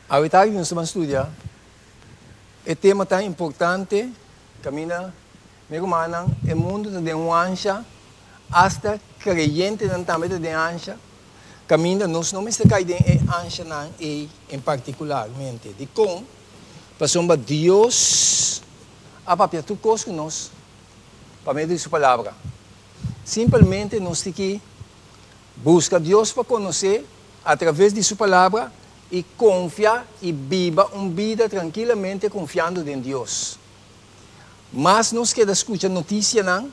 Awe tardi nos ta ban studia e tema tan importante kaminda mi rumannan e mundu ta den un ansha, asta kreyentenan tambe ta den ansha, kaminda nos no mester kai den e anshanan ei en partikularmente. Dikon? Pasobra Dios a papia tur kos ku nos pa medio di su Palabra. Simpelmente nos tin ki buska Dios pa konosé atraves di su Palabra i konfia i biba un bida trankilamente konfiando den Dios. Mas nos keda skucha notisianan,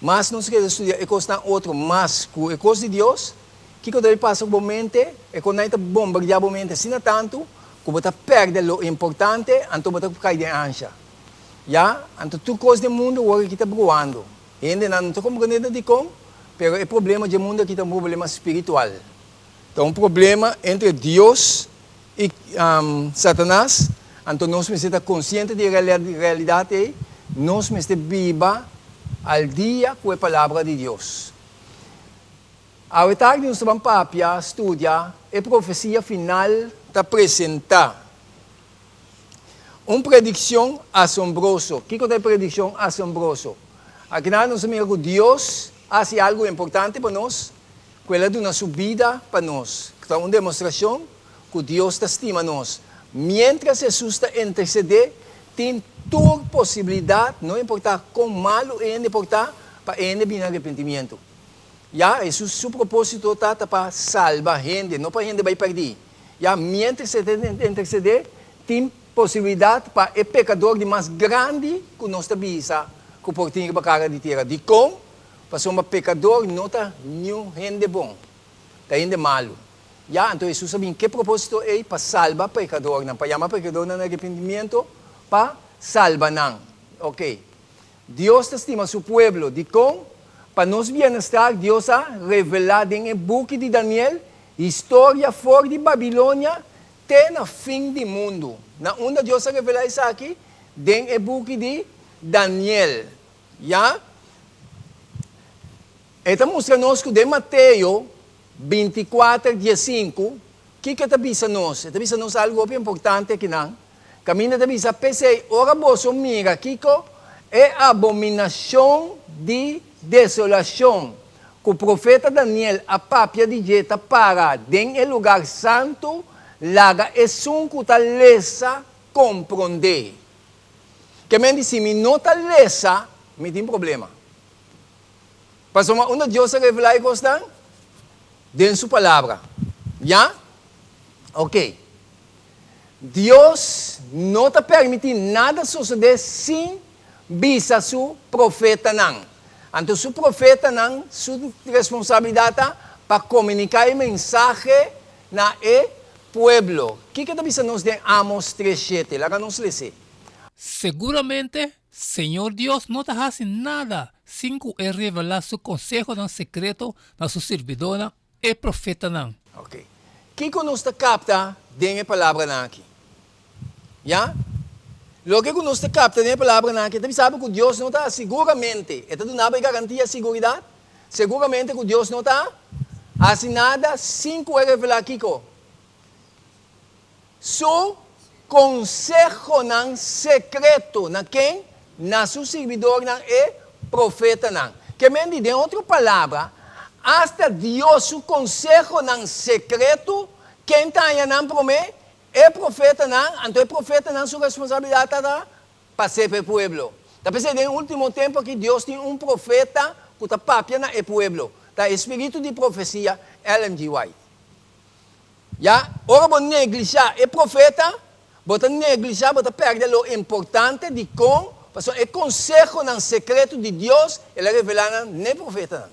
mas nos keda studia e kosnan otro mas ku e kos di Dios, kiko ta pasa ku bo mente? E kosnan ta bombardiá bo mente asina tantu ku bo ta pèrdè lo importante, anto bo ta kai den ansha. Ya, anto tur kos den mundu awor aki ta bruando. Hendenan no ta komprendé ta dikon, pero e problema dje mundu aki ta un problema spiritual. Ta un problema entre Dios i Satanas, anto nos mester ta konsiente di e realidat ei, nos mester biba al dia ku e Palabra di Dios. Awe tardi nos ta ban papia, studia, e profesia final ta presentá. Un predikshon asombroso. Kiko ta e predikshon asombroso? Akinan nos ta mira ku Dios a hasi algu importante pa nos, ku el a duna su bida pa nos. Ta un demostrashon ku Dios ta stima nos. Miéntras Hesus ta intersedé, tin tur posibilidat, no importá kon malu e hende por ta, pa e hende bini arepentimientu. Ya, Hesus su propósito ta ta pa salba hende, no pa hende bai pèrdí. Ya, miéntras e ta intersedé, tin posibilidat pa e pekador di mas grandi ku nos ta bisa ku por tin riba kara di tera. Dikon? Pasobra pekador no ta niun hende bon, ta hende malu. Ya, anto Hesus a bin ke propósito ei? Pa salba pekadornan, pa yama pekadornan na arepentimiento, pa salba nan. Oke. Dios ta stima su pueblo. Dikon? Pa nos bienestar Dios a revelá den e buki di Daniel historia for di Babilonia te na fin di mundu. Na unda Dios a revelá esaki? Den e buki di Daniel. Ya. E ta mustra nos ku den Mateo 24, 15, kiko e ta bisa nos? E ta bisa nos algu hopi importante akinan. Kaminda ta bisa, P'esei, ora boso mira kiko e abominashon di desolashon ku profeta Daniel a papia di dje ta para den e lugar santu, laga esun ku ta lesa komprondé. Ke men di si mi no ta lesa, mi tin problema. Pasobra unda Dios a revelá e kosnan? Den su Palabra. Ya? Oke. Dios no ta permití nada sosodé sin bisa su profetanan. Anto su profetanan su responsabilidat ta pa komuniká e mensahe na e pueblo. Kiko ta bisa nos den Amos tres shete? Laga nos les'é. Seguramente Señor Dios no ta hasi nada sin ku E revelá su konsehonan sekreto na su sirbidónan e profetanan. Ok. Kiko nos ta kapta den e palabranan aki? Ya? Loke ku nos ta kapta den e palabranan aki ta bisa bo ku Dios no ta siguramente, e ta duna bo e garantia, siguridat, seguramente ku Dios no ta hasi nada sin ku e revelá kiko? Su konsehonan sekreto na ken? Na su sirbidornan e profetanan. Ke men di, den otro palabra, asta Dios su konsehonan sekreto, ken ta haña nan promé? E profetanan. Anto e profetanan su responsabilidat ta ta pa ser pa e pueblo. Ta p'esei den último tempu aki Dios tin un profeta ku ta papia na e pueblo. Ta e spiritu di profesia, Ellen G. White. Ya, ora bo neglishá e profeta, bo ta neglishá, bo ta pèrdè lo importante. Dikon? Pasobra e konsehonan sekreto di Dios, el a revelá nan n'e profetanan.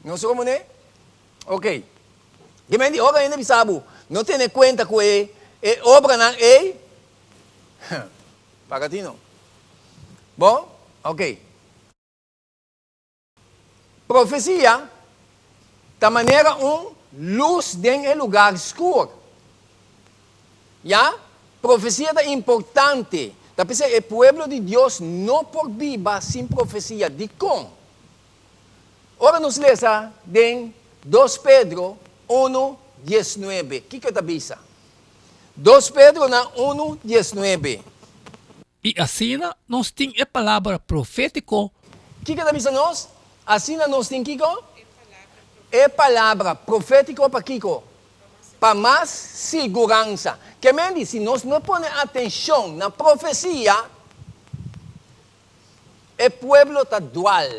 Nos a komprendé? Oke. Di men di ora hende bisa bo, no tene kuenta ku e e obranan ei, paga tino. Bon? Oke. Profesia ta manera un lus den e lugar skur. Ya, profesia ta importante. Ta p'esei e pueblo di Dios no por biba sin profesia. Dikon? Ora nos lesa den Dos Pedro unu, 19. Kiko e ta bisa? Dos Pedronan unu, 19. I asina nos tin e palabra profétiko. Kiko ta bisa nos? Asina nos tin kiko? E palabra profétiko pa kiko? Pa mas siguransa. Ke men di, si nos no pone atenshon na profesia, e pueblo ta dual.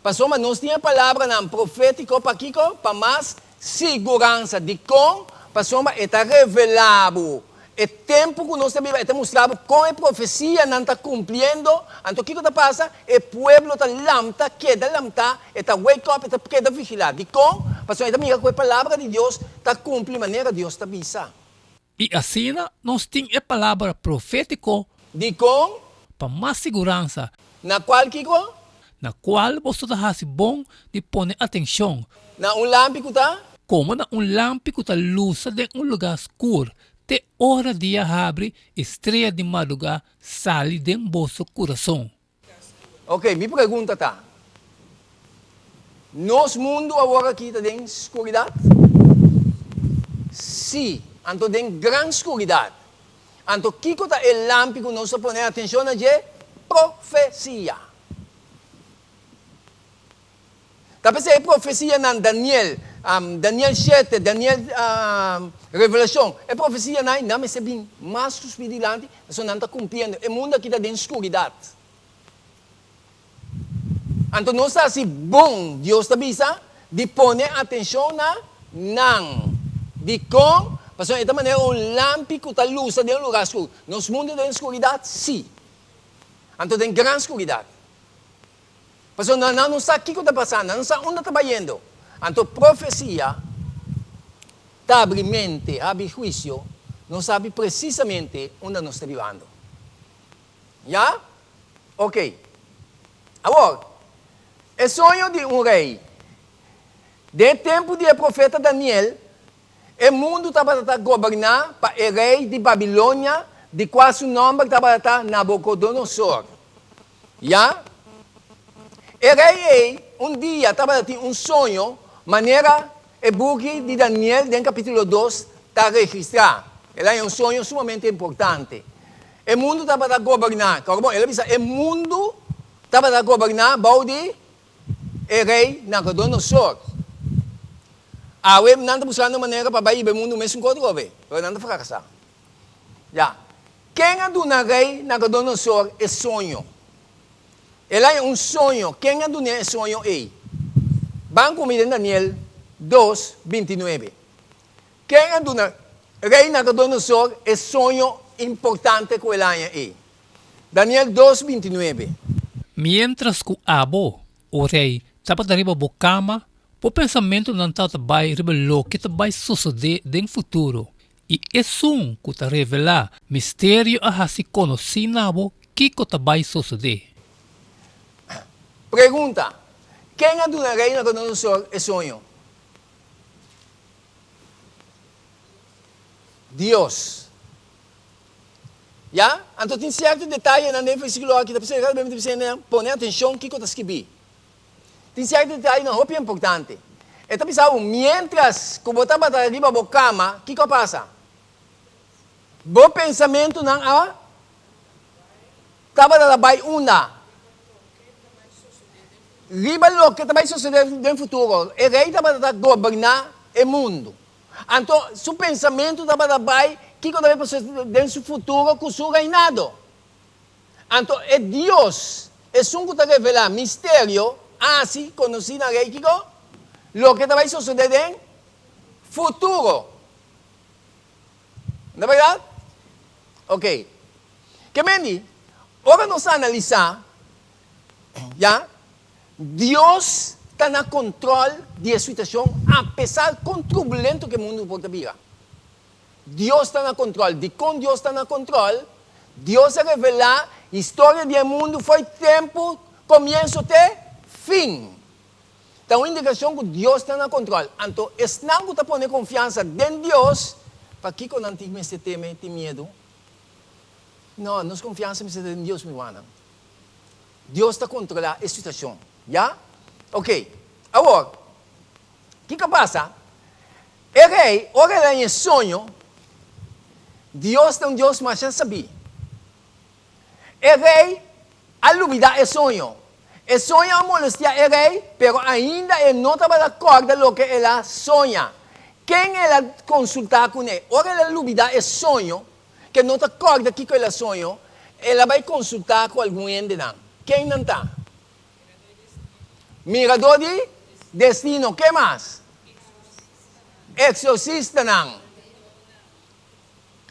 Pasobra nos tin e palabranan profétiko pa kiko? Pa mas siguransa. Dikon? Pasobra e ta revelá bo e tempu ku nos ta biba, e ta mustra bo kon e profesianan ta kumpliendo. Anto kiko ta pasa? E pueblo ta lamta, keda lamtá, e ta wake up, e ta keda vigilá. Dikon? Pasobra e ta mira ku e palabra di Dios ta kumpli manera Dios ta bisa. I asina nos tin e palabra profétiko. Dikon? Pa mas siguransa. Na kual kiko? Na kual boso ta hasi bon di pone atenshon. Na un lampi ku ta. Komo na un lampi ku ta lusa den un lugá skur, te ora dia habri i strea di madrugá sali den boso kurason. Ok, mi pregunta ta, Nos mundu awor aki ta den skuridat? Sí, anto den gran skuridat. Anto kiko ta e lampi ku nos ta pone atenshon na dje? Profesia. Ta p'esei e profesianan Daniel, Daniel shete, Daniel, Revelashon, e profesianan ei nan mester bin mas ku spí dilanti, pasobra nan ta kumpliendo. E mundu aki ta den skuridat. Anto nos ta hasi bon, Dios ta bisa, di pone atenshon na nan. Dikon? Pasobra e ta manera un lampi ku ta lusa den un lugá skur. Nos mundu ta den skuridat? Sí. Anto den gran skuridat. Pasobra nan no sa kiko ta pasando, nan no sa unda ta bayendo. Anto profesia ta abri mente, habri huisio, nos sabi presisamente unda nos ta bibando. Ya? Ok. Awor, e soño di un rei. Den e tempu di e profeta Daniel, e mundu tabata ta goberná pa e rei di Babilonia, di kua su nòmber tabata ta Nabukodonosor. Ya. E rei ei un dia tabata tin un soño manera e buki di Daniel den kapítulo dos ta registrá. El a haña un soño sumamente importante. E mundu tabata goberná, kòrda bon, el a bisa e mundu tabata goberná bou di e rei Nabucodonosor. Awe nan ta buskando manera pa bai hiba e mundu mesun kos atrobe, pero nan ta frakasá. Ya. Ken a duna rei Nabucodonosor e soño? El a haña un soño. Ken a dun'é e soño ei? Ban ku mi den Daniel dos, 29. Ken a duna rei Nabucodonosor e soño importante ku el a haña ei? Daniel dos, 29. Miéntras ku abo, o rei, tabata riba bo kama, bo pensamentunan tabata bai riba loke ta bai sosodé den futuro. I esun ku ta revelá misterio a hasi konosí na bo kiko ta bai sosodé. Pregunta, Ken a duna Rei Nabucodonosor e soño? Dios. Ya? Anto tin sierto detayenan den e versíkulo aki ta p'esei kada bes mi ta bisa hende pone atenshon kiko ta skibí. Tin sierto detayenan hopi importante. E ta bisa bo, miéntras ku bo tabata riba bo kama, kiko a pasa? Bo pensamentunan a tabata ta bai unda? Riba loke ta bai sosodé den futuro. E rei tabata ta goberná e mundu. Anto su pensamentu tabata bai kiko ta bai pasa den su futuro ku su reinado. Anto e Dios, esun ku ta revelá misterio, a hasi konosí na rei kiko? Loke ta bai sosodé den futuro. No ta bèrdat? Ok. Ke men di, ora nos analisá, ya, Dios ta na kontròl di e situashon apesar kon turbulento ku e mundu por ta bira. Dios ta na control. Dicon Dios ta na control? Dios a revela historia di e mundu fo'i tempu comienso te fin. Ta un indicacion cu Dios ta na control. Anto esnan cu ta pone confiansa den Dios, pakico nan tin mester teme, tin miedu? No, nos confiansa mester ta den Dios, mi rumannan. Dios ta controla e situacion. Ya? Ok. Awor, kico a pasa? E rei, ora el a haña e soño, Dios ta un Dios masha sabí. E rei a lubidá e soño. E soño a molestiá e rei, pero ainda e no tabata kòrda loke el a soña. Ken el a konsultá kuné? Ora el a lubidá e soño, ke no ta kòrda kiko el a soño, el a bai konsultá ku algun hendenan. Ken nan ta? Miradó di destino. Ke mas? Eksorsistanan.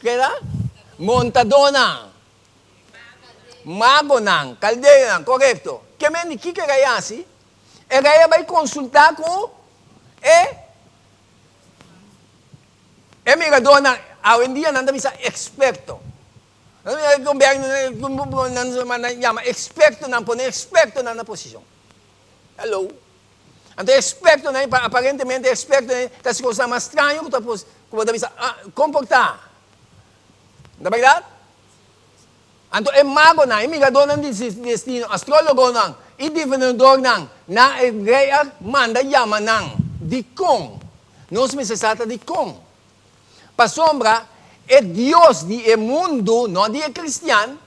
Ke ta? Montadónan. Magonan. Kaldeonan. Korekto. Ke men di kiko e rei hasi? E rei a bai konsultá ku e e miradónan. Awendia nan ta bisa eksperto. Nan yama ekspertonan, pone ekspertonan na posishon. Hello. Anto ekspertonan, aparentemente ekspertonan ta hasi kosnan mas straño ku ta ku bo ta bisa, ah, kon por ta? No ta bèrdat? Anto e magonan, e miradónan di destino, astrólogonan i divinadornan, nan e rei a manda yama nan. Dikon? Nos mester sa ta dikon. Pasobra e dios di e mundu, no di e kristian,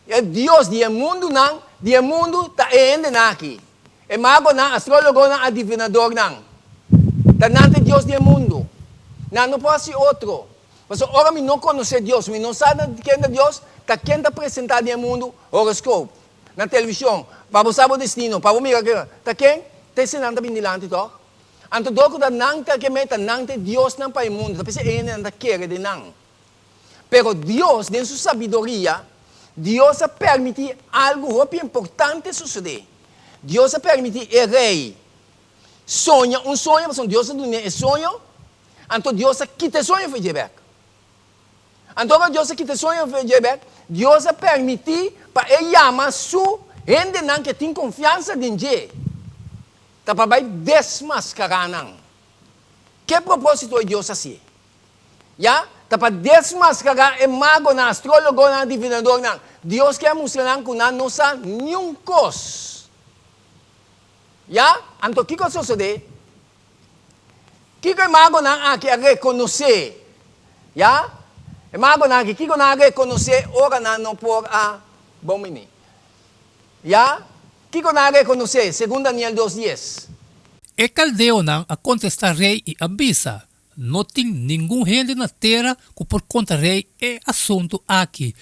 e dios di e mundunan, di e mundu ta e hendenan aki. E magonan, astrologonan, adivinadornan. Ta nan ta e dios di e mundu. Nan no por hasi otro. Pasobra ora mi no konosé Dios, mi no sa ken ta Dios, ta ken ta presentá den e mundu? Horoscoop, na televishon, pa bo sa bo destino, pa bo mira ke, ta ken? Ta esenan ta bini dilanti tòg? Anto dor ku ta nan ta ke meta, nan ta e diosnan pa e mundu, ta p'esei e hendenan ta kere den nan. Pero Dios, den su sabiduria, Dios a permití algu hopi importante sosodé. Dios a permití e rei soña un soño, pasobra Dios a dun'é e soño, anto Dios a kita e soño for dje bèk. Anto ora Dios a kita e soño for dje bèk, Dios a permití pa e yama su hendenan ke tin konfiansa den dje. Ta pa bai desmascará nan. Ke propósito e Dios hacié? Ya, ta pa desmascará e magonan, astrologonan, adivinadornan. Dios ke a mustra nan cu nan no sa niun cos. Ya, anto kico a sosodé? Kico e magonan aki a reconocé? Ya, e magonan aki, kico nan a reconocé ora nan no por a bon bini? Ya, kiko nan a rekonosé, segun Daniel dos dies? E kaldeonan a kontestá rei i a bisa, No tin ningun hende na tera ku por konta rei e asuntu aki,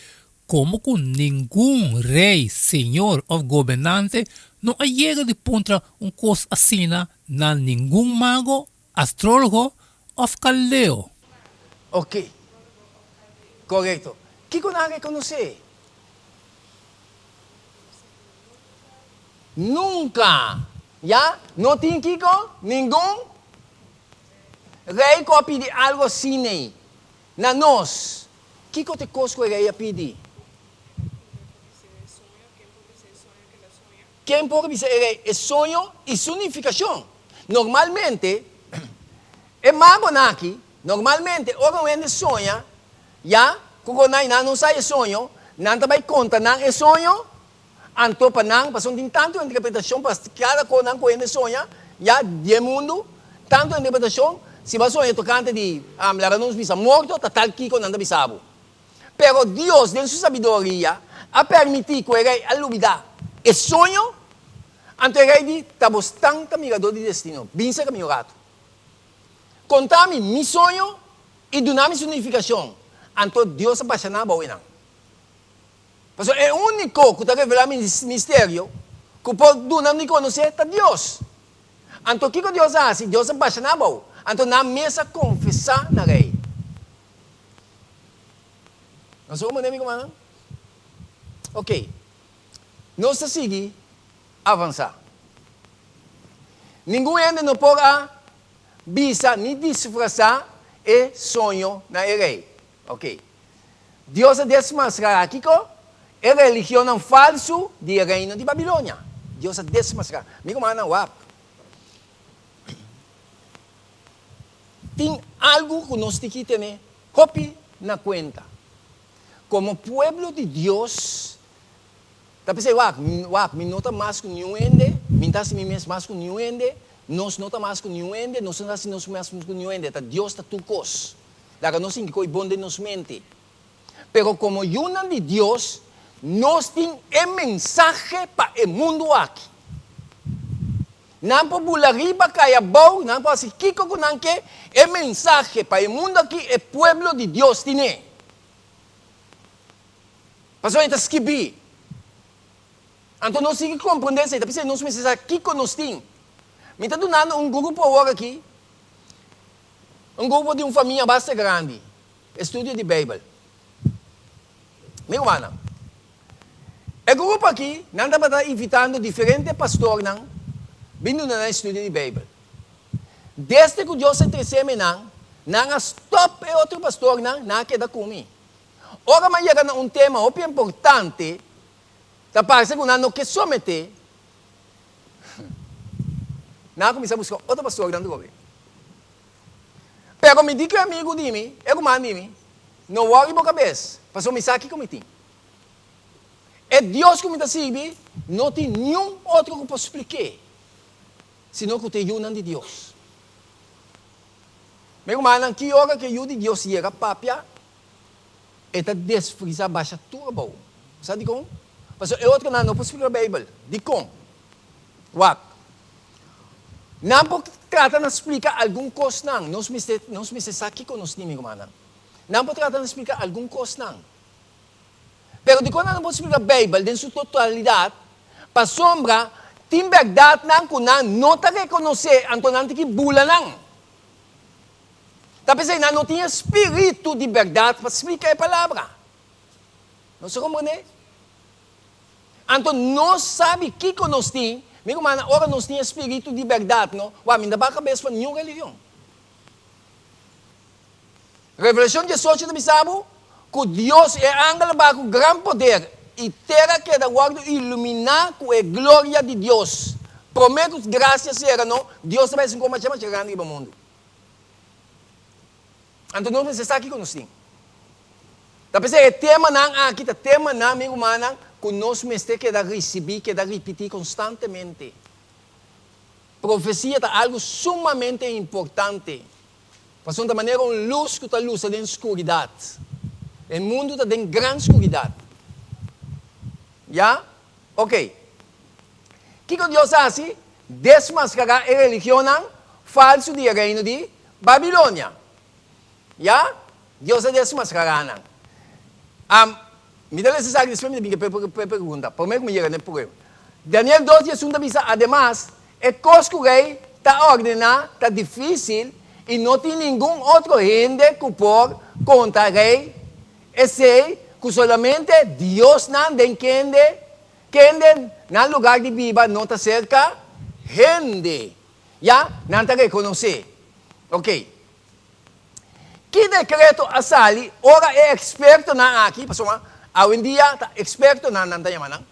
komo ku ningun rei, señor òf gobernante no a yega di puntra un kos asina na ningun mago, astrólogo òf kaldeo. Oke. Korekto. Kiko nan a rekonosé? Nunka! Ya, no tin kiko? Ningun rei ku a pidi algu asin'ei na nos. Kiko ta e kos ku e rei a pidi? Ken por bisa e rei e soño i su nifikashon? Normalmente, e magonan aki, normalmente ora un hende soña, Ya ku ku nan nan no sa e soño, nan ta bai konta nan e soño, anto pa nan, pasobra tin tantu interpretashon pa kada kos nan ku hende soña, ya, di e mundu, tantu interpretashon, si bo a soña tokante di, laga nos bisa morto, ta tal kiko nan ta bisa bo. Pero Dios den su sabiduria a permití ku e rei a lubidá e soño, anto e rei di, Ta bo stan ta miradó di destino, bin serka mi un ratu. Konta mi mi soño i duna mi su nifikashon. Anto Dios a basha nan abou einan. Pasobra e úniko ku ta revelá mi misterio, ku por duna mi konosé, ta Dios. Anto kiko Dios a hasi? Dios a basha nan abou. Anto nan mes a konfesá na rei. Nos a komprendé, mi rumannan? Oké. Nos ta sigui avansá. Ningun hende no por a bisa ni disfrasá e soño na e rei. Ok. Dios a desmaskará kiko? E religionnan falsu di e reino di Babilonia. Dios a desmaskará. Mi rumannan, wak. Tin algu ku nos tin ki tene hopi na kuenta. Komo pueblo di Dios, Ta p'esei, wak, wak, mi no ta mas ku niun hende, mi no ta hasi mi mes mas ku niun hende. Nos no ta mas ku niun hende, nos no ta hasi nos mas ku niun hende, ta Dios ta tur kos. Laga nos sinti ku e bon den nos mente. Pero komo yunan di Dios, nos tin e mensahe pa e mundu aki. Nan por bula riba, kai abou, nan por hasi kiko ku nan ke, e mensahe pa e mundu aki e pueblo di Dios tine. Pasobra e ta skibí. Anto nos tin ki komprondé esei, ta p'esei nos mester sa kiko nos tin. Mi ta dunando un grupo awor aki, un grupo di un famia basta grandi, estudio di Beibel. Mi rumannan, e grupo aki, nan tabata invitando diferente pastornan bin duna nan estudio di Beibel. Desde ku Dios a trese mi nan, nan a stòp e otro pastornan, nan a keda ku mi. Ora mi a yega na un tema hopi importante, Ta parse ku nan no ke someté. Nan a kuminsá buska otro pastornan trobe. Pero mi di ku e amigu di mi, e ruman di mi, No wòri bo kabes, pasobra mi sa kiko mi tin. E Dios ku mi ta sirbi no tin niun otro ku por splik'é, sino ku ta e yunan di Dios. Mi rumannan, ki ora ku e yu di Dios yega papia, E ta desfrisá basha tur abou. Sa dikon? Pasobra e otronan no por splika Beibel. Dikon? Wak. Nan por trata na splika algun kosnan. Nos mester, nos mester sa kiko nos tin, mi rumannan. Nan por trata na splika algun kosnan. Pero dikon nan no por splika Beibel den su totalidat? Pasobra tin bèrdatnan ku nan no ta rekonosé, anto nan tin ki bula nan. Ta p'esei nan no tin e spiritu di bèrdat pa splika e palabra. Nos ta komprendé? Anto nos sabi kiko nos tin, mi rumannan, ora nos tin e spiritu di bèrdat, no? Wak, mi no ta baha kabes pa niun religion. Revelashon diesocho ta bisa bo ku Dios, e angel a baha ku gran poder i tera keda wòrdu iluminá ku e gloria di Dios. Promé ku grasia sera, no, Dios ta bai hasi un kos masha masha grandi riba mundu. Anto nos mester sa kiko nos tin. Ta p'esei e temanan aki ta temanan, mi rumannan, ku nos mester keda risibí, keda ripití konstantemente. Profesia ta algu sumamente importante, pasobra ta manera un lus ku ta lusa den skuridat. E mundu ta den gran skuridat. Ya? Oke. Kiko Dios a hasi? Desmaskará e religionnan falsu di e reino di Babilonia. Ya, Dios a desmaskará nan. Am, mi ta lesa esaki despues mi ta bin ku e pregunta, promé ku mi yega na e prueba. Daniel dos diesun ta bisa, Ademas, e kos ku rei ta ordená ta difísil i no tin ningun otro hende ku por konta rei esei ku solamente diosnan den kende Kende nan lugar di biba no ta serka hende. Ya, nan ta rekonosé. Ok. Ki dekreto a sali ora e ekspertonan aki, pasobra awendia ta ekspertonan nan ta yama nan,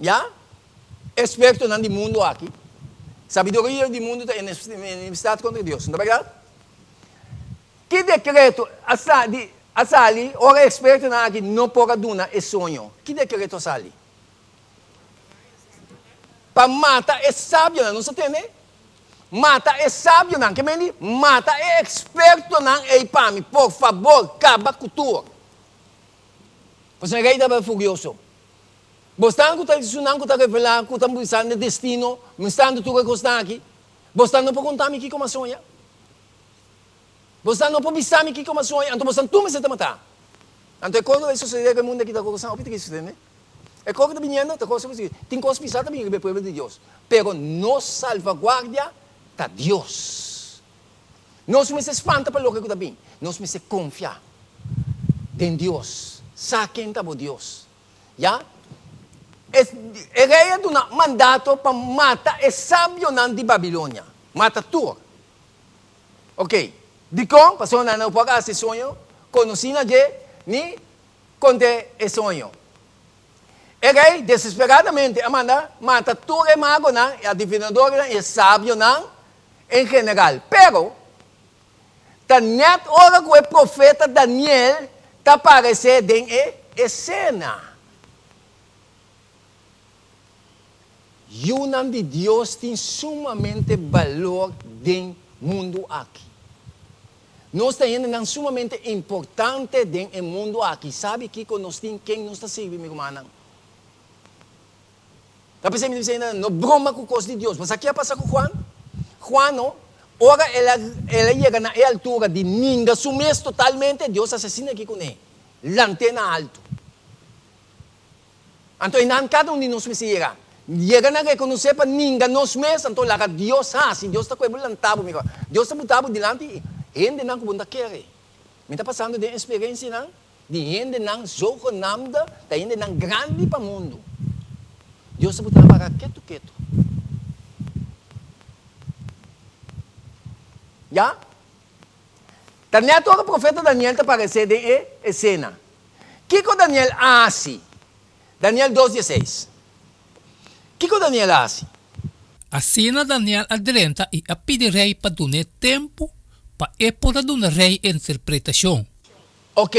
ya, ekspertonan di mundu aki, sabiduria di mundu ta enemistad kontra Dios, no ta bèrdat? Ki dekreto a sali a sali ora e ekspertonan aki no por a duna e soño? Ki dekreto a sali? Pa mata e sabionan. Nos a tende? Mata e sabionan. Ke men di? Mata e ekspertonan ei pa mi, por fabor, kaba ku tur. Pasobra e rei tabata furioso. Bosnan ku ta esunnan ku ta revelá, ku ta bisa e destino, mostrando tur e kosnan aki, bosnan no por konta mi kiko mi a soña? Bosnan no por bisa mi kiko mi a soña, anto bosnan tur mester ta matá. Anto e kos ku ta sosodé ku e mundu aki ta kos hopi tristu, tende? E kos ku ta biniendo ta kos hopi tristu. Tin kos pisá ta bini riba e pueblo di Dios, pero nos salvaguardia ta Dios. Nos mester spanta pa loke ku ta bin. Nos mester konfia den Dios. Sa ken ta bo Dios. Ya. E, e rei a duna mandato pa mata e sabionan di Babilonia. Mata tur. Ok, dikon? Pasobra nan no por hasi soño konosí na dje ni kont'é e soño. E rei desesperadamente a manda mata tur e magonan, e adivinadornan i e sabionan en general. Pero, ta nèt ora ku e profeta Daniel ta paresé den e esena. Yunan di Dios tin sumamente balor den mundu aki. Nos ta hendenan sumamente importante den e mundu aki. Sabi kiko nos tin, ken nos ta sirbi, mi rumannan? Ta p'esei mi ta bisa hendenan, no broma ku kos di Dios. Bo sa ke a pasa ku Juan? Juan no, ora el a el a yega na e altura di ninga su mes totalmente, Dios a hasi asina aki kuné, lant'é na altu. Anto einan kada un di nos mester yega. Yega na rekonosé pa ninga nos mes, anto laga Dios hasi. Dios ta kohe bo lanta bo, mira. Dios ta buta bo dilanti hendenan ku bo no ta kere. Mi ta pasando den eksperensianan di hendenan zogenaamde ta hendenan grandi pa mundu. Dios ta buta nan para ketu ketu. Ya? Ta nèt ora profeta Daniel ta paresé den e esena. Kiko Daniel a hasi? Daniel dos dieseis. Kiko Daniel a hasi? Asina Daniel a drenta i a pidi rei pa dun'é tempu pa e por a duna rei interpretashon. Ok.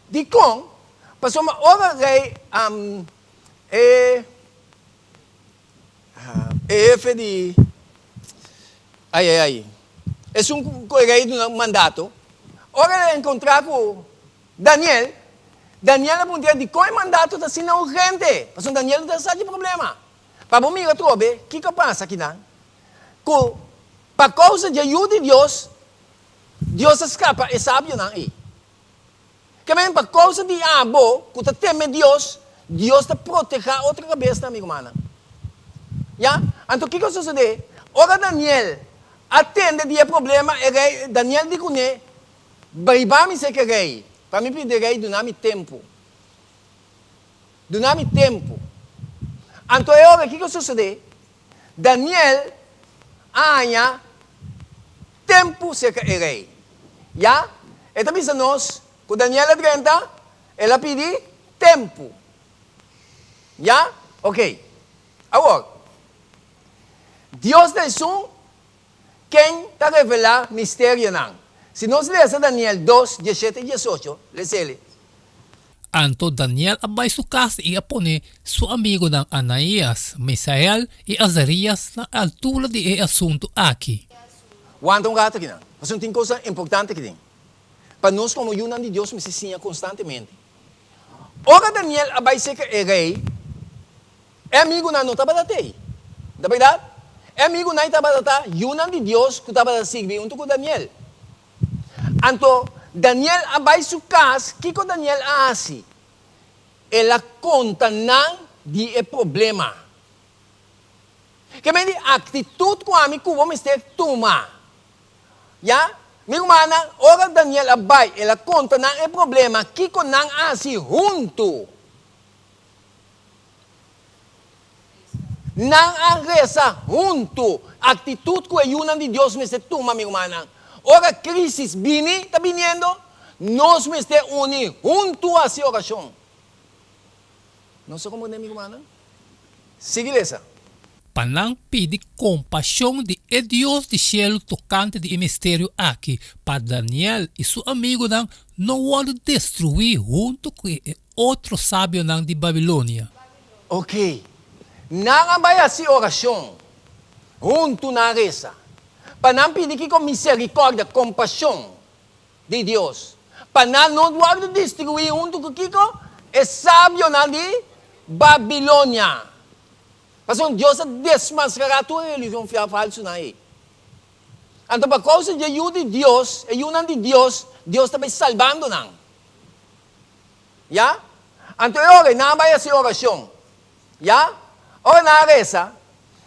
Dikon? Pasobra ora rei e E hefe di, ai ai ai, esun ku e rei duna mandato, ora el a enkontrá ku Daniel, Daniel a puntra dikon e mandato ta asina urgente, pasobra Daniel no ta sa di problema. Pa bo mira atrobe kiko a pasa akinan, ku pa kousa di ayuda di Dios, Dios a skapa e sabionan ei. Ke men pa kousa di abo ku ta teme Dios, Dios ta protehá otro kabesnan, mi rumannan. Ya? Anto kiko a sosodé? Ora Daniel a tende di e problema, e rei, Daniel di kuné, Bai ba mi serka rei, pa mi pidi rei duna mi tempu. Duna mi tempu. Anto e ora kiko a sosodé? Daniel a haña tempu serka e rei. Ya, e ta bisa nos ku Daniel a drenta, el a pidi tempu. Ya? Oké. Awor, Dios ta esun ken ta revelá misterionan. Si nos lesa Daniel dos, dieshete i diesocho, les'e. Anto Daniel a bai su kas i a pone su amigunan Anaías, Misael i Azarías na altura di e asuntu aki. Wanta un rato akinan, pasobra tin kosnan importante aki den. Pa nos komo yunan di Dios mester siña konstantemente. Ora Daniel a bai serka e rei, e amigunan no tabata t'ei. Ta bèrdat? E amigunan ei tabata ta yunan di Dios ku tabata sirbi huntu ku Daniel. Anto Daniel a bai su kas, kiko Daniel a hasi? El a konta nan di e problema. Ke men di aktitut ku ami ku bo mester tuma. Ya, mi rumannan, ora Daniel a bai, el a konta nan e problema, kiko nan a hasi huntu? Nan a resa huntu. Aktitut ku e yunan di Dios mester tuma, mi rumannan. Ora krisis bini, ta biniendo, nos mester uni huntu hasi orashon. Nos a komprendé, mi rumannan? Sigui lesa. Pa nan pidi kompashon di e Dios di shelu tokante di e misterio aki, pa Daniel i su amigunan no wòrdu destruí huntu ku e otro sabionan di Babilonia. Oké, nan a bai hasi orashon huntu, nan a resa pa nan pidi kiko miserikòrdia, kompashon, di Dios, pa nan no wòrdu destruí huntu ku kiko? E sabionan di Babilonia. Pasobra Dios a desmaskará tur e religion falsunan ei. Anto pa kousa di e yu di Dios, e yunan di Dios, Dios ta bai salbando nan. Ya? Anto e ora ei nan a bai hasi orashon. Ya? Ora nan a resa,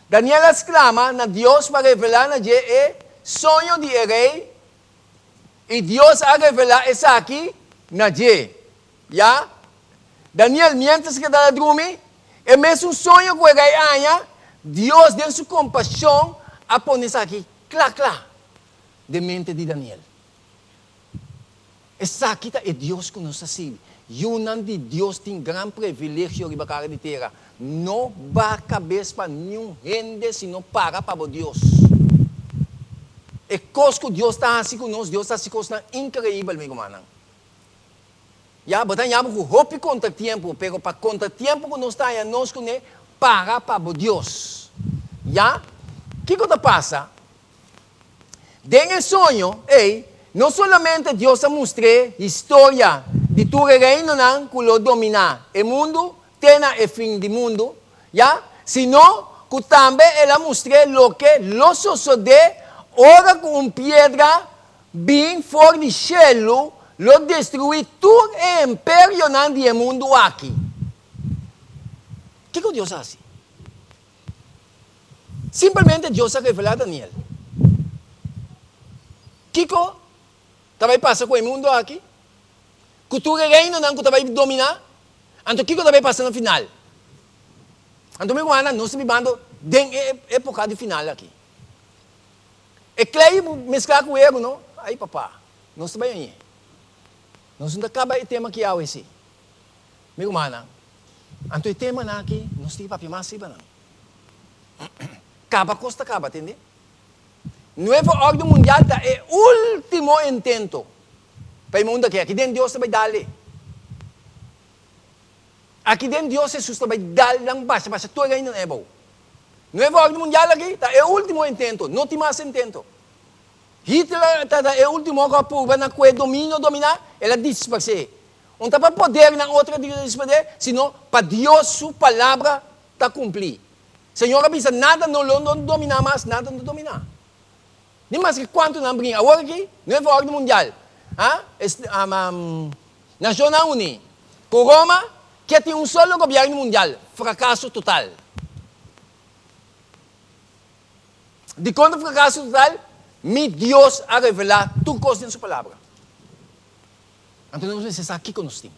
Daniel a sklama na Dios pa revelá na dje e soño di e rei, i Dios a revelá esaki na dje. Ya? Daniel, miéntras ku e tabata drumi, e mesun soño ku e rei a haña, Dios den su kompashon a pone esaki kla kla den mente di Daniel. Esaki ta e Dios ku nos ta sirbi. Yunan di Dios tin gran privilegio riba kara di tera. No baha kabes pa niun hende sino para pa bo Dios. E kos ku Dios ta hasi ku nos, Dios ta hasi kosnan inkreibel, mi rumannan. Ya, bo ta haña bo ku hopi kontratiempo, pero pa kontratiempo ku nos ta haña nos kuné, Para pa bo Dios. Ya? Kiko ta pasa? Den e soño ei, no solamente Dios a mustr'é historia di tur e reinonan ku lo dominá e mundu te na e fin di mundu, ya, sino ku tambe el a mustr'é loke lo sosodé ora ku un piedra bin for di shelu lo destruí tur e imperionan di e mundu aki. Kiko Dios a hasi? Simpelmente Dios a revelá Daniel kiko ta bai pasa ku e mundu aki, ku tur e reinonan ku ta bai dominá, anto kiko ta bai pasa na final. Anto mi rumannan, nos ta bibando den e epoka di final aki. E klei mesklá ku eru, no? Ai papa, nos ta bai añe. Nos no ta kaba e tema aki awe si. Mi rumannan, anto e temanan aki nos tin papia mas riba nan. Kaba kos ta kaba, tende? Nuevo orden mundial ta e ultimo intento pa e mundo aki. Aki den Dios ta bai dal e. Aki den Dios Jesus ta bai dal nan basha basha tur e reinonan ei abou. Nuevo orden mundial aki ta e ultimo intento, no tin mas intento. Hitler ta e ultimo ku a purba na kue dominio dominá, el a disparsé. Un ta pa podernan otro di respondé, sino pa Dios su palabra ta cumplí. Señor a bisa, nada no lo no dominá mas, nada no dominá. Ni maske cuanto nan bringa. Awor aki, Nuevo Orden Mundial, ah, Nacionnan Uní, cu Roma, ke tin un solo gobierno mundial. Fracaso total. Dikon ta frakaso total? Mi Dios a revelá tur kos den su Palabra. Anto nos mester sa kiko nos tin.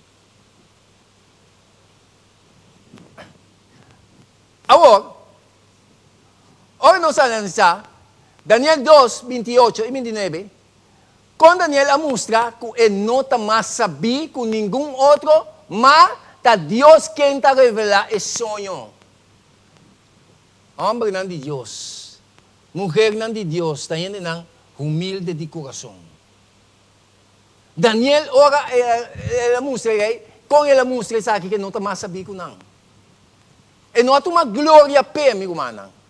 Awor, ora nos analisá Daniel dos, 28 i 29, kon Daniel a mustra ku e no ta mas sabí ku ningun otro, ma ta Dios ken ta revelá e soño. Hombernan di Dios, muhernan di Dios ta hendenan humilde di kurason. Daniel ora el a mustra e rei, kon el a mustra esaki ke no ta mas sabí ku nan? E no a tuma gloria p'e, mi rumannan.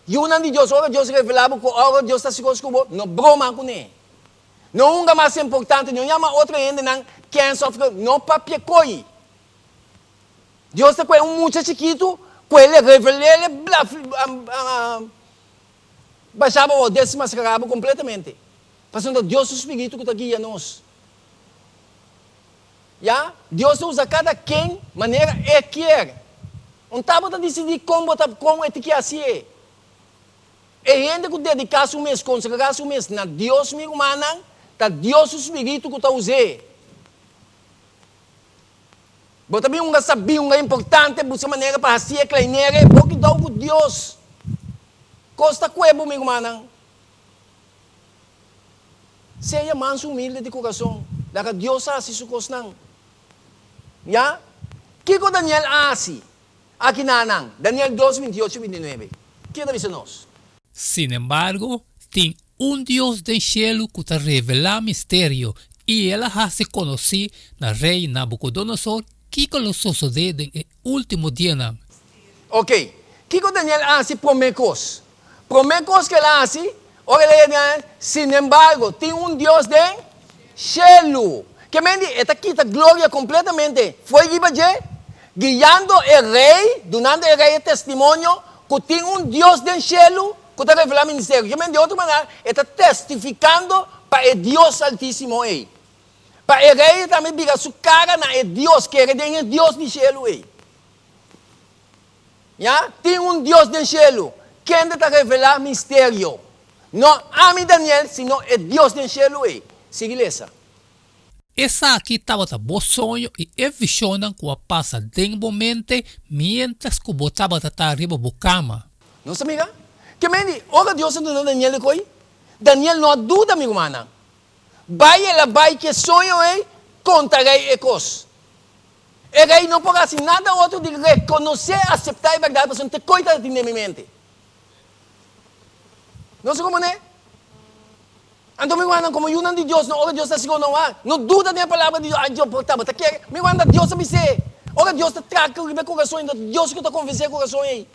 Yunan di Dios, ora Dios revelá bo ku ora Dios ta hasi kos ku bo, no broma kuné. No hunga mas importante, no yama otro hendenan kens òf no papia koi. Dios ta kohe un mucha chikitu ku el revel'é el basha bo desmaskará bo kompletamente. Pasobra ta Dios su spiritu ku ta guia nos. Ya, Dios ta usa kada ken manera E kier. Un ta bo ta disidí kon bo ta kon e ta kier hasié. E hende ku dediká su mes, konsagrá su mes na Dios, mi rumannan, ta Dios su spiritu ku ta us'é. Bo ta bin un sabí, un importante, buska manera pa hasié kleinere, bo kidou ku Dios. Kos ta kue bo, mi rumannan. Sea mansu humilde di kurason, laga Dios hasi su kosnan. Ya? Kiko Daniel a hasi aki na nan? Daniel dos, 28, 29. Kiko ta bisa nos? Sinembargo, tin un Dios den shelu ku ta revelá misterio, i el a hasi konosí na rei Nabukodonosor kiko lo sosodé den e último dianan. Oke, kiko Daniel a hasi promé kos? Promé kos ku el a hasi, ora el a yega den, Sinembargo, tin un Dios den shelu. Ke men di, e ta kita gloria kompletamente fo'i riba dje, guiando e rei, dunando e rei e testimonio ku tin un Dios den shelu ku ta revelá ministerio. Ke men di otro manera, e ta testifikando pa e Dios Altísimo ei. Pa e rei tambe bira su kara na e Dios, kere den e Dios di shelu ei. Ya, tin un Dios den shelu, kende ta revelá misterio. No ami, Daniel, sino e Dios den shelu ei. Sigui lesa. Esaki tabata bo soño i e vishonnan ku a pasa den bo mente miéntras ku bo tabata ta riba bo kama. Nos ta mira ke men di ora Dios a duna Daniel e koi, Daniel no a duda, mi rumannan. Bai el a bai ku e soño ei konta rei e kos. E rei no por hasi nada otro di rekonosé, aseptá e bèrdat, pasobra te koi ta tin den mi mente. Nos a komprendé? Anto mi rumannan, komo yunan di Dios, no ora Dios ta sigur no wak, no duda den e palabra di Dios, ay Dios por tabata kere. Mi rumannan, Dios a bis'é. Ora Dios ta traka riba e kurason ei, ta Dios ku ta konvensé e kurason ei.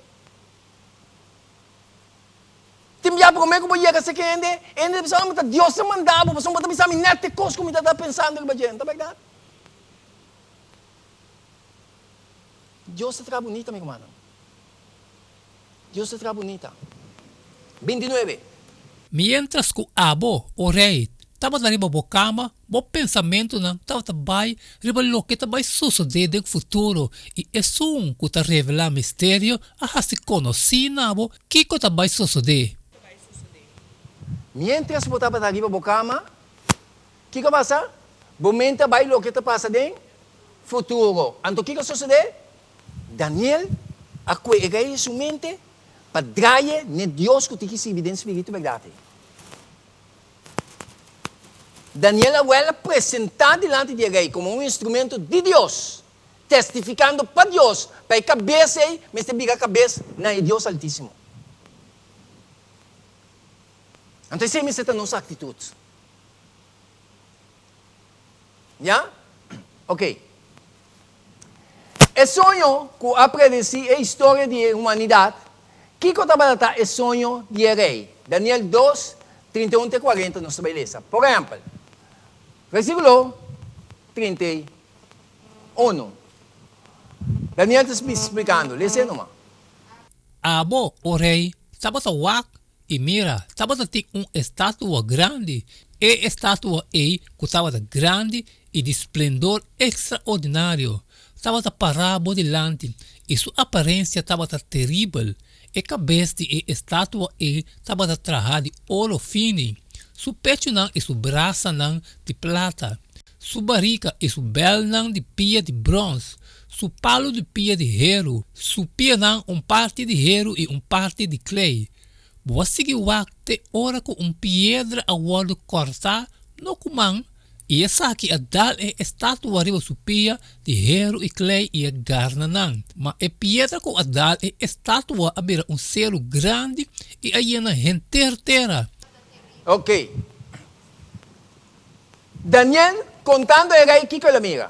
Tin bia promé ku bo yega seki hende, e hende ta bisa, Oh, ta Dios a manda bo, pasobra bo ta bisa mi nèt e kos ku mi ta pensando riba dje. No ta bèrdat? Dios ta traha bunita, mi rumannan. Dios ta traha bunita. Bintinuebe. Miéntras ku abo, o rei, tabata riba bo kama, bo pensamentunan tabata bai riba loke ta bai sosodé den futuro, i esun ku ta revelá misterio a hasi konosí na bo kiko ta bai sosodé. Miéntras bo tabata riba bo kama, kiko a pasa? Bo mente a bai loke ta pasa den futuro. Anto kiko a sosodé? Daniel a kue e rei su mente pa draie n'e Dios ku tin ki sirbi den spiritu bèrdat ei. Daniel a wèl a presentá dilanti di e rei komo un instrumento di Dios, testifikando pa Dios pa e kabes ei mester bira kabes na e Dios Altísimo. Anto esei mester ta nos aktitut. Ya? Ok. E soño ku a predesí e historia di e humanidat, kiko tabata ta e soño di e rei? Daniel dos, 31 te 40 nos ta bai lesa. Por ehèmpel, versíkulo 31, Daniel ta splikando, lesa e numa. Abo, o rei, tabata wak I mira, tabata tin un estatua grandi, e estatua ei ku tabata grandi i di splendor ekstraordinario, tabata pará bo dilanti, i su aparensia tabata teribel. E kabes di e estatua ei tabata trahá di oro fini, su pechunan i su brasanan di plata, su barika i su bèlnan di pia di bròns, su palu di pia di heru, su pianan un parti di heru i un parti di klei. Bo a sigui wak te ora ku un piedra a wòrdu kòrtá no ku man, i esaki a dal e estatua riba su pia di heru i klei i a garna nan. Ma e piedra ku a dal e estatua a bira un seru grandi i a yena henter tera. Ok. Daniel kontando e rei kiko el a mira,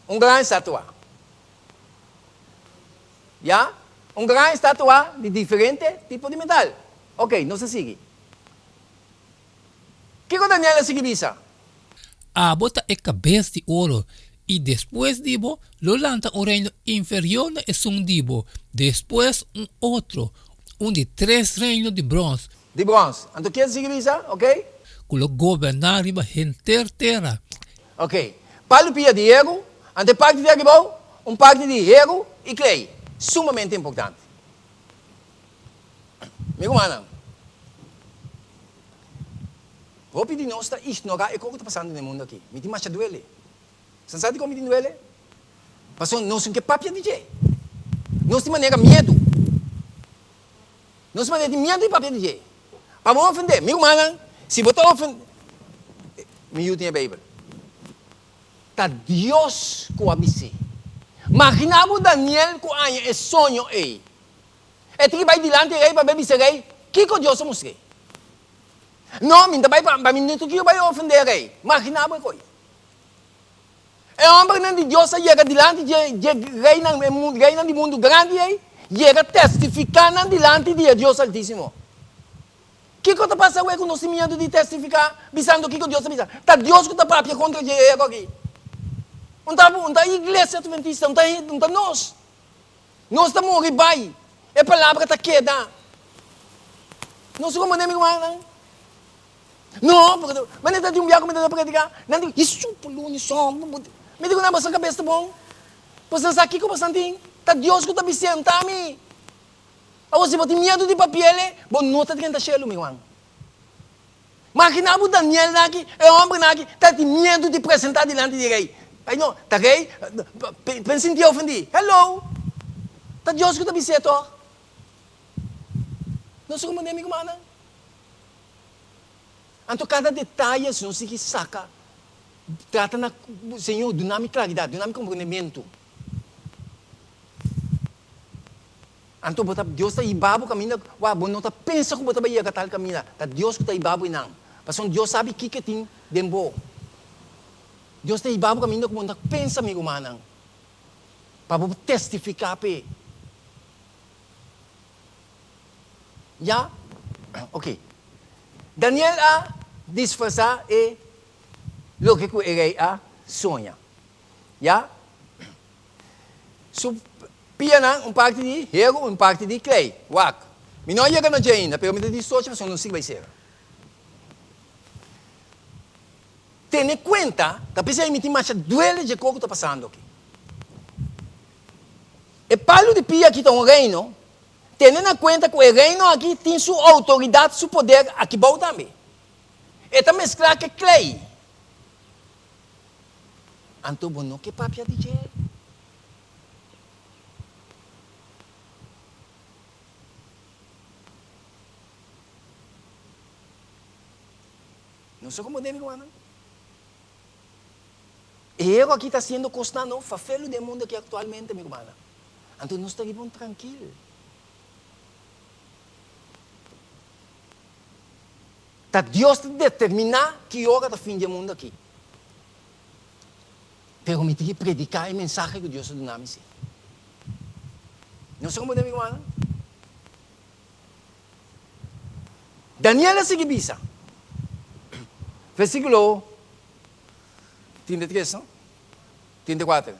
un gran estatua. Ya, un gran estatua di diferente tipo di metal. Ok, nos a sigui. Kiko Daniel a sigui bisa? Abo ta e kabes di oro, i despues di bo lo lanta un reino inferior na esun di bo, despues un otro, un di tres reino di brons. Di brons. Anto kier sigui bisa? Ok. Ku lo goberná riba henter tera. Ok. Palu pia di heru, anto e parti di aribou, un parti di heru i klei. Sumamente importante. Mi rumannan, hopi di nos ta ignorá e kos ku ta pasando den e mundu aki. Mi tin masha duele. San sa dikon mi tin duele? Pasobra nos no ke papia di dje. Nos tin manera miedu. Nos manera tin miedu di papia di dje. Pa bo ofendé. Mi rumannan, si bo ta ofendé, mi yu tin e Beibel. Ta Dios ku a bis'é. Maginá bo Daniel ku haña e soño ei. E tin ki bai dilanti rei pa bai bisa rei kiko Dios a mustr'é. No, mi no ta bai pa mi no ta kier bai ofendé rei. Maginá bo e koi. E hòmbernan di Dios a yega dilanti dje dje reinan, e reinan di mundu grandi ei, yega testifiká nan dilanti di e Dios Altísimo. Kiko ta pasa awe ku nos tin miedu di testifiká bisando kiko Dios ta bisa? Ta Dios ku ta papia kontra dje ego aki. Un ta un ta iglesia adventista, un ta un ta nos. Nos ta muri bai, e palabra ta keda. Nos komprendé, mi rumannan? No, porque manera ta di un bia ku mi ta prediká, nan di, Hesu puluni sòmber bo. Mi di ku nan, boso kabes ta bon? Boso sa kiko boso tin? Ta Dios ku ta bisenta mi. Awor si bo tin miedu di papiele, bo no ta drenta shelu, mi ruman. Magina bo Daniel aki, e hòmbernan aki, ta tin miedu di presentá dilanti di rei. Ai no, ta rei, pen sintié ofendí. Hello! Ta Dios ku ta bis'é tòg. Nos ta komprendé, mi rumannan? Anto kada detaye si nos sigui saka, trata na Señor duna mi klaridat, duna mi komprendementu. Anto bo ta, Dios ta hiba bo kaminda, wak bo no ta pensa ku bo ta bai yega tal kaminda, ta Dios ku ta hiba bo einan. Pasobra Dios sabi kiko tin den bo. Dios ta hiba bo kaminda ku bo no ta pensa, mi rumannan. Pa bo testifiká p'e. Ya? Ok. Daniel a disfrasá e loke ku e rei a soña. Ya? Su pianan, un parti di heru, un parti di klei. Wak. Mi no a yega na dje ainda, pero mi ta disocha pasobra no sigui bai sera. Tene kuenta, ta p'esei mi tin masha duele dje kos ku ta pasando aki. E palu di pia aki ta un reino, tene na kuenta ku e reino aki tin su outoridat, su poder aki bou tambe. E ta mesklá ku e klei. Anto bo no ke papia di dje? No sa komo debe rumannan. E hero aki ta hasiendo kosnan no fafelu den mundo aki aktualmente mi rumannan. Anto nos ta riba un trankil. Ta Dios ta determiná ki ora ta fin di e mundu akí. Pero mi tin ki prediká e mensahe ku Dios a duna mi sí. Nos ta komprendé, mi rumannan? Daniel a sigui bisa, versíkulo 33, no? 34.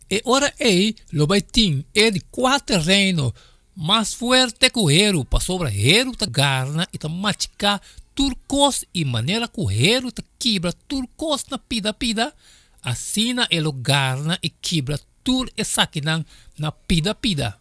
E ora ei lo bai tin e di kuater reino mas fuerte ku heru, pasobra heru ta garna i ta machiká tur kos, i manera ku heru ta kibra tur kos na pida pida, asina e lo garna i kibra tur esakinan na pida pida.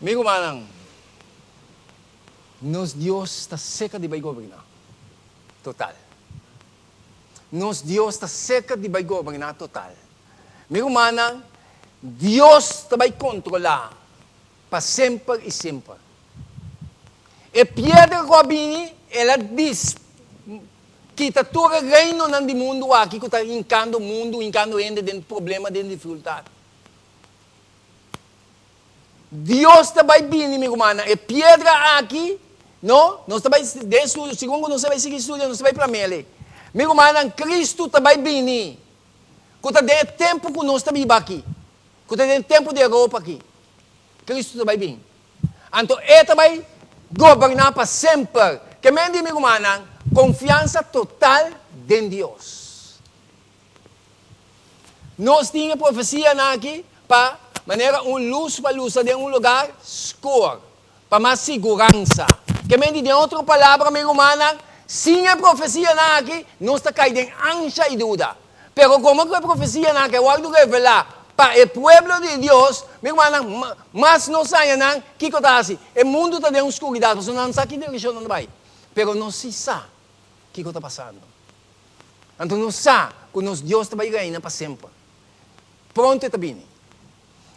Mi rumannan, nos Dios ta seka di bai goberná. Total. Nos Dios ta seka di bai goberná total. Mi rumannan, Dios ta bai kontrolá pa semper i semper. E piedra ku a bini, el a dis kita tur e reinonan di mundu aki ku ta hinkando mundu, hinkando hende den problema, den difikultat. Dios ta bai bini, mi rumannan, e piedra aki, no, nos ta bai den estudio, segun ku nos ta bai sigui studia, nos ta bai plamele. Mi rumannan, Kristu ta bai bini, ku ta den e tempu ku nos ta biba aki, ku ta den e tempu di Europa aki. Kristu ta bai bini. Anto E ta bai goberná pa semper. Ke men di, mi rumannan, konfiansa total den Dios. Nos tin e profesianan aki pa manera un lus pa lusa den un lugar skur, pa mas siguransa. Ke men di den otro palabra, mi rumannan, sin e profesianan aki nos ta kai den ansha i duda. Pero komo ku e profesianan aki a wòrdu revelá pa e pueblo di Dios, mi rumannan, mas nos haña nan, kiko ta hasi? E mundu ta den un skuridat, pasobra nan no sa ki direkshon nan ta bai. Pero nos si sa kiko ta pasando. Anto nos sa ku nos Dios ta bai reina pa semper. Pronto e ta bini.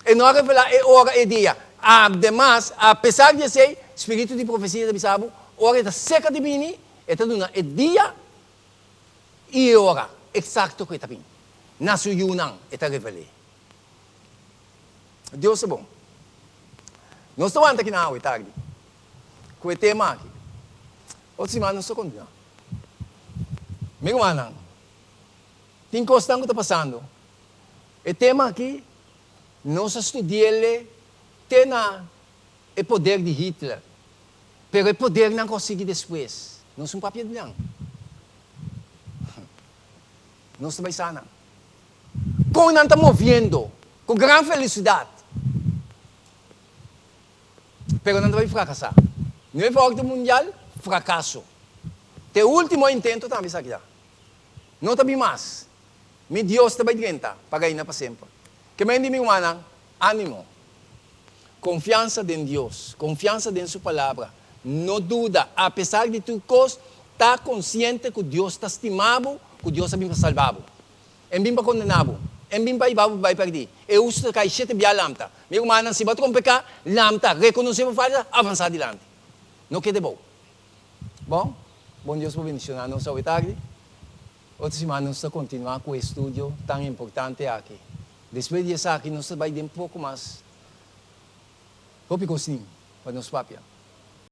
E no a revelá e ora, e dia. Ademas, apesar di esei, spiritu di profesia ta bisa bo, ora e ta seka di bini, e ta duna e dia i e ora eksakto ku e ta bini. Na su yunan e ta revel'é. Dios ta bon. Nos ta wanta kinan awe tardi ku e tema aki. Otro siman nos ta kontinuá. Mi rumannan, tin kosnan ku ta pasando. E tema aki nos a studi'el te na e poder di Hitler. Pero e podernan ku a sigui despues, nos no papia di nan. Nos ta bai sa nan. Kon nan ta moviendo ku gran felisidat. Pero nan ta bai frakasá. Nuevo orde mundial, frakaso. Te último intento tambe esaki ta. No ta bin mas. Mi Dios ta bai drenta pa reina pa semper. Ke men di mi rumannan, ánimo. Konfiansa den Dios, konfiansa den Su Palabra. No duda, apesar di tur kos, ta konsiente ku Dios ta stima bo, ku Dios a bin pa salba bo. E bin pa kondena bo. E bin pa hiba bo bai pèrdí. E hustu ta kai shete bia lamta. Mi rumannan, si bo a trompeká, lamta, rekonosé bo falta, avansá dilanti. No keda bou. Bon, bon Dios por bendishoná nos awe tardi. Otro siman nos ta kontinuá ku e estudio tan importante aki. Despues di esaki nos ta bai den poko mas hopi kos tin pa nos papia.